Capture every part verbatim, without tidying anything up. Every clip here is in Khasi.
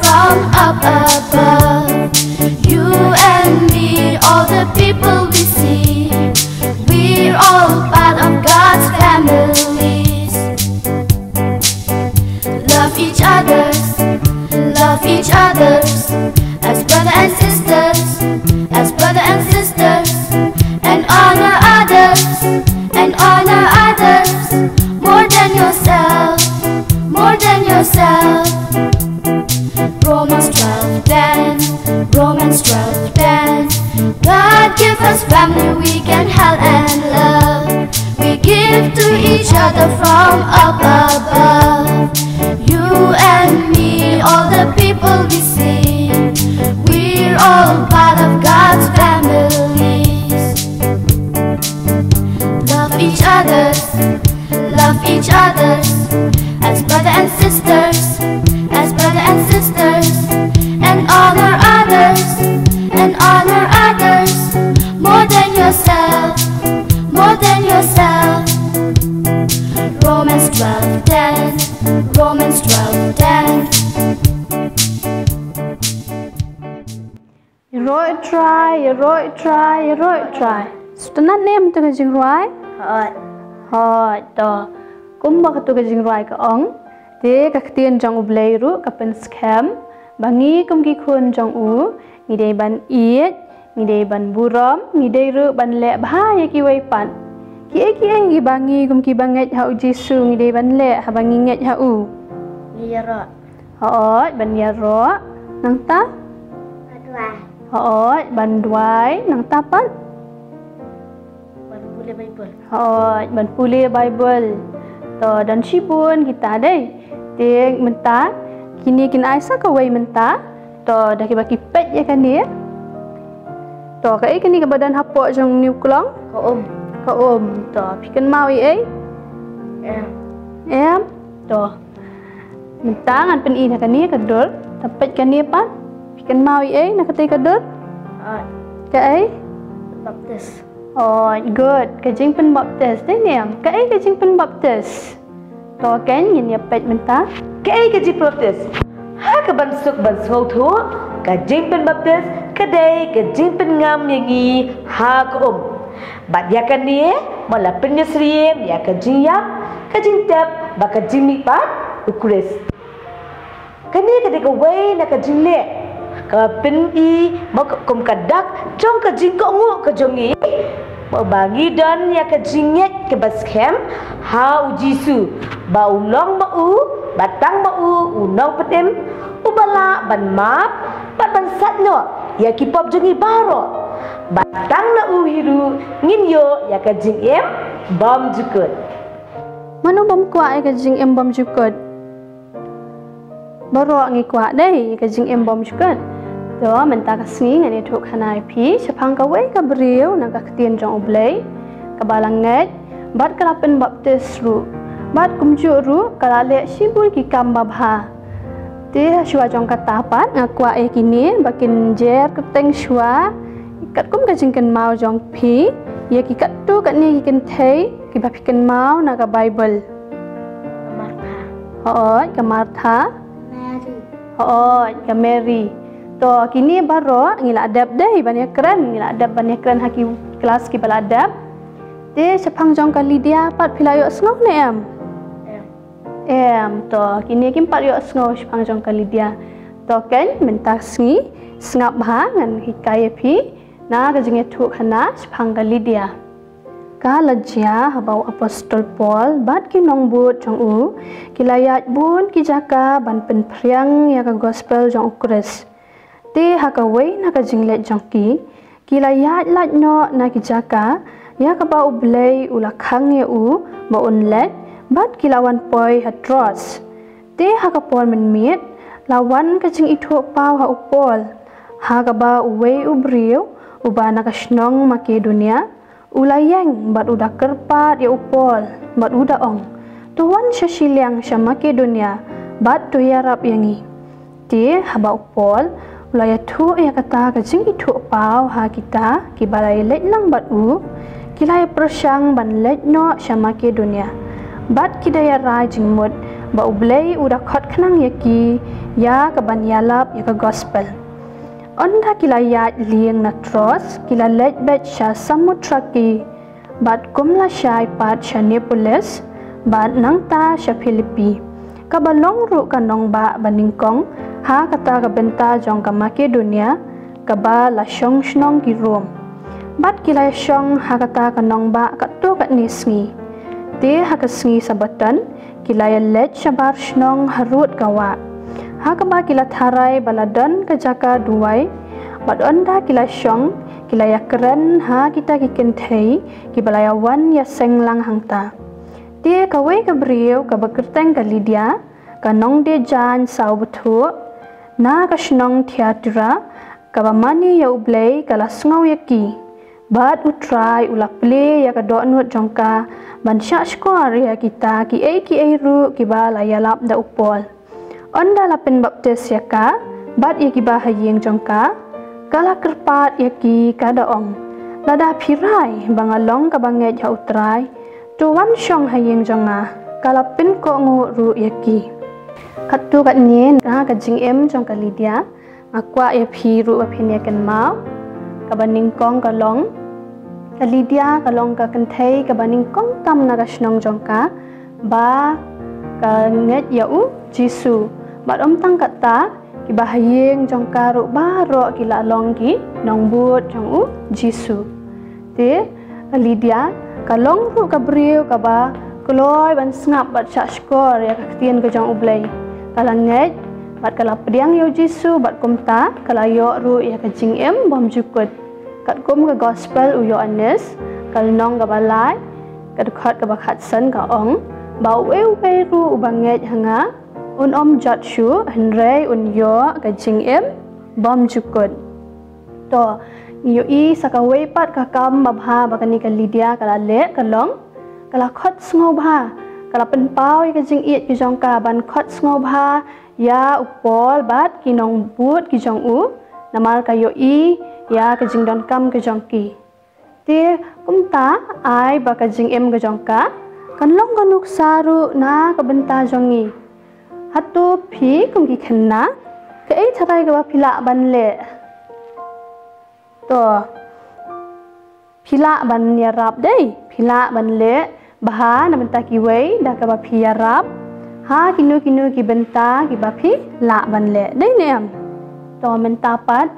from up above. You and me, all the people we see, we're all part of God's families. Love each other's, love each other's, as brother and sisters, as brother and sisters, and honor others, and honor others more than yourself, more than yourself. Romans twelve ten, Romans twelve ten. God give us family we can help and love. We give to each other from up above. You and me, all the people we see, we're all part of God's families. Love each other's, love each other's, as brother and sisters, as brother and sisters, and honor others, and honor others more than yourself, more than yourself. Romans twelve ten, Romans twelve ten. Ïaroh ïa u Trai, ïaroh ïa u Trai, ïaroh ïa u Trai. Sngewtynnad ne em ïa katu ka jingrwai? Hooid. Hooid, to. Kumba katu ka jingrwai ka ong, te ka ktien jong U Blei ruh ka pynskhem ba ngi kum ki khun jong u, ngi dei ban ïeit, ngi dei ban burom, ngi dei ruh ban leh bha ïa kiwei pat. Kiei kiei kiba ngi kum kiba ngeit ha U Jisu ngi dei ban leh haba ngi ngeit ha u? Ngi ïaroh. Hooid, ban ïaroh. Nangta? Ban duwai. Hooid, ban duwai. Nangta pat? Ban pule Baibl. Hooid, ban pule Baibl. To, don shibun kita dei. Te mynta kine kin ai sa kawei mynta. To, da kiba ki peit ïa kane. To, kaei kane kaba don hapoh jong une u klong? Ka um. Ka um. To, phi kynmaw ïa ei? Em. Em. To. Mynta ngan pyni na kane ka dur. Te peit kane pat. Phi kynmaw ïa ei na katei ka dur? Hooid. Kaei? Baptis. Hooid, good. Ka jingpynbaptis. Dei ne em? Kaei ka jingpynbaptis? To, kein ngin ïa peit mynta. Kaei ka jingpynbaptis? Ha kaban suk ban sngewthuh, ka jingpynbaptis ka dei ka jingpynngam ïa ngi ha ka um. Bad ïa kane, ma la pynïasyriem ïa ka jingïap, ka jingtep, bad ka jingmihpat U Khrist. Kane ka dei kawei na ka jingleh kaba pyni ma ka kum ka dak jong ka jingkohnguh ka jong ngi, ba ngi don ïa ka jingngeit kaba skhem ha U Jisu, ba u long ma u, ba tang ma u, u nongpynim, uba lah ban map bad ban sait noh ïa ki pop jong ngi baroh, ba tang na u hi ruh ngin ïoh ïa ka jingim bymjukut. Mano bym kwah ïa ka jingim bymjukut? Baroh ngi kwah dei ka jingim bymjukut. To, mynta ka sngi ngan ïathuh khana ïa phi shaphang kawei ka briew na ka ktien jong U Blei, kaba la ngeit bad ka la pynbaptis ruh, bad kumjuh ruh ka la leh shibun ki kam babha. Te shuwa jong kata pat nga kwah ïa kine ba kin jer kyrteng shuwa katkum ka jingkynmaw jong phi ïa ki katto katne ki kynthei kiba phi kynmaw na ka Baibl. Ka Martha. Hooid, ka Martha. Mary. Hooid, ka Mary. To, kine baroh ngi la dep dei ban ïakren, ngi la dep ban ïakren ha ki klas kiba la dep. Te shaphang jong ka Lydia pat phi la ïohsngew ne em? Em. Em, to, kine kim pat ïohsngew shaphang jong ka Lydia. To, kein mynta sngi sngap bha ngan hikai ïa phi na ka jingïathuh khana shaphang ka Lydia. Ka la jia haba u apostol Paul bad ki nongbud jong u ki la ïaid bun ki jaka ban pynphriang ïa ka gospel jong U Khrist. Te ha kawei na ka jingleit jong ki, ki la ïaid lait noh na ki jaka ïa kaba U Blei u la khang ïa u ba un leit, bad ki la wan poi ha Troas. Te ha ka por mynmiet la wan ka jingithuh paw ha u Paul, ha kaba uwei u briew uba na ka shnong Makedonia u la ïeng bad u da kyrpad ïa u Paul bad u da ong, "To wan sha shiliang sha Makedonia bad to ïarap ïa ngi." Te haba u Paul u la ïathuh ïa kata ka jingithuh paw ha kita kiba la ïaleit lang bad u, ki la ïapyrshang ban leit noh sha Makedonia. Bad ki da ïarai jingmut ba U Blei u da khot khnang ïa ki ïa ka ban ïalap ïa ka gospel. Ynda ki la ïaid lieng na Troas, ki la leit beit sha Samothraki, bad kum la shai pat sha Neapolis, bad nangta sha Philippi, kaba long ruh ka nongbah ba nyngkong ha kata ka bynta jong ka Makedonia, kaba la shong shnong ki Rom. Bad ki la shong ha kata ka nongbah katto katne sngi. Te ha ka sngi Sabbaton, ki la ïaleit shabar shnong harud ka wah. Ha kaba ki la tharai ba la don ka jaka duwai, bad ynda ki la shong, ki la ïakren ha kita ki kynthei kiba la ïawan ïaseng lang hangta. Te kawei ka briew kaba kyrteng ka Lydia, ka nongdie jaiñ saw bthuh, na ka shnong Thyatira, kaba mane ïa U Blei, ka la sngew ïa ki. Bad U Trai u la plie ïa ka dohnud jong ka ban shah shkor ïa kita kiei kiei ruh kiba la ïalap da u Paul. Ynda la pynbaptis ïa ka bad ïa kiba ha ïing jong ka, ka la kyrpad ïa ki, ka da ong, "Lada phi rai ba nga long kaba ngeit ha U Trai, to wan shong ha ïing jong nga." Ka la pynkohnguh ruh ïa ki. Katto katne na ka jingim jong ka Lydia, nga kwah ïa phi ruh ba phin ïa kynmaw. Kaba nyngkong ka long, ka Lydia ka long ka kynthei kaba nyngkong tam na ka shnong jong ka ba ka ngeit ïa U Jisu. Bad ym tang katta, kiba ha ïing jong ka ruh baroh ki la long ki nongbud jong U Jisu. Te ka Lydia ka long ruh ka briew kaba kloi ban sngap bad shah shkor ïa ka ktien ka jong U Blei. Ka la ngeit bad ka la pdiang ïa U Jisu, bad kumta ka la ïoh ruh ïa ka jingim bymjukut. Katkum ka gospel u Ïoannis, ka lynnong kaba lai, ka dkhot kaba khatsan ka ong, ba uwei uwei ruh uba ngeit ha nga, un ym jot shuh, hynrei un ïoh ka jingim bymjukut. To, ngi ïohi sa kawei pat ka kam babha ba kane ka Lydia ka la leh, ka long, ka la khot sngewbha, ka la pynpaw ïa ka jingïeit ka jong ka ban khot sngewbha ïa u Paul bad ki nongbud ki jong u, namar ka ïohi ïa ka jingdonkam ka jong ki. Te kumta ai ba ka jingim ka jong ka kan long ka nuksa ruh na ka bynta jong ngi. Hato phi kum ki khynnah, kaei tharai kaba phi lah ban leh? To, phi lah ban ïarap dei, phi lah ban leh bha na bynta kiwei da kaba phi ïarap ha kino kino ki bynta kiba phi lah ban leh, dei ne em? To, mynta pat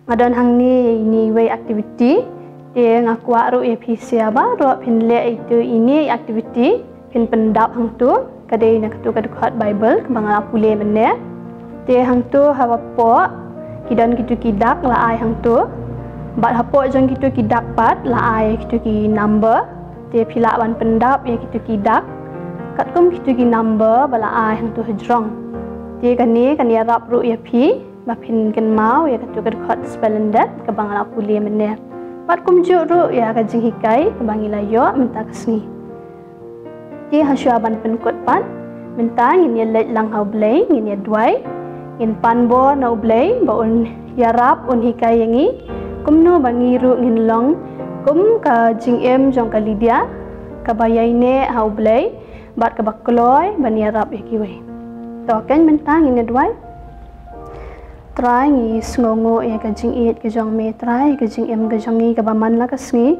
nga don hangne ïa ine iwei activity. Te nga kwah ruh ïa phi sha baroh phin leh ïa ito ine i activity, phin pyndap hangto, ka dei na kato ka dkhot Bible kaba nga la pule mynne. Te hangto hapoh ki don kito ki dak la ai hangto. Bad hapoh jong kito ki dak pat la ai kito ki number. Te phi lah ban pyndap ïa kito ki dak katkum kito ki number ba la ai hangto hajrong. Te kane kan ïarap ruh ïa phi ba phin kynmaw ïa kato ka dkhot spelling dot kaba nga la pule mynne. Bad kumjuh ruh ïa ka jinghikai kaba ngi la ïoh mynta ka sngi. Te hashwa ban pynkut pat, mynta ngin ïa leit lang ha U Blei, ngin ïa duwai, ngin pan bor na U Blei ba un ïarap, un hikai ïa ngi kumno ba ngi ruh ngin long kum ka jingim jong ka Lydia, kaba ïaineh ha U Blei bad kaba kloi ban ïarap ïa kiwei. To, kan mynta ngin ïa duwai. Trai, ngi sngewnguh ïa ka jingïeit ka jong me, Trai, ka jingim ka jong ngi kaba man la ka sngi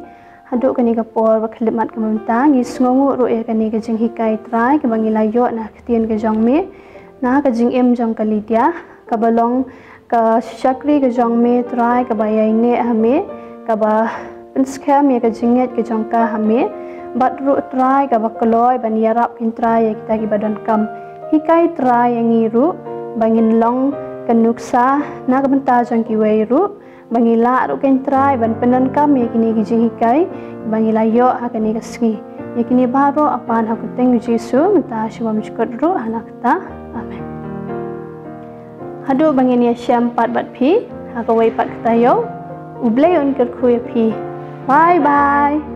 haduh kane ka por ba khyllipmat ka mynta. Ngi sngewnguh ruh ïa kane ka jinghikai, Trai, kaba ngi la ïoh na ka ktien ka jong me, na ka jingim jong ka Lydia, kaba long ka shakri ka jong me, Trai, kaba ïaineh ha me, kaba pynskhem ïa ka jingngeit ka jong ka ha me, bad ruh, Trai, kaba kloi ban ïarap, Kynrad, ïa kita kiba donkam. Hikai, Trai, ïa ngi ruh ba ngin long ka nuksa na ka bynta jong kiwei ruh, ba ngi lah ruh, Kynrad, ban pyndonkam ïa kine ki jinghikai ba ngi la ïoh ha kane ka sngi. Ïa kine baroh ngi pan ha ka kyrteng U Jisu, mynta shibun, shikatdei ruh, ha la katta. Amen. Haduh ba ngin ïashem pat bad phi ha kawei pat ka taïew, U Blei un kyrkhu ïa phi. Bye bye.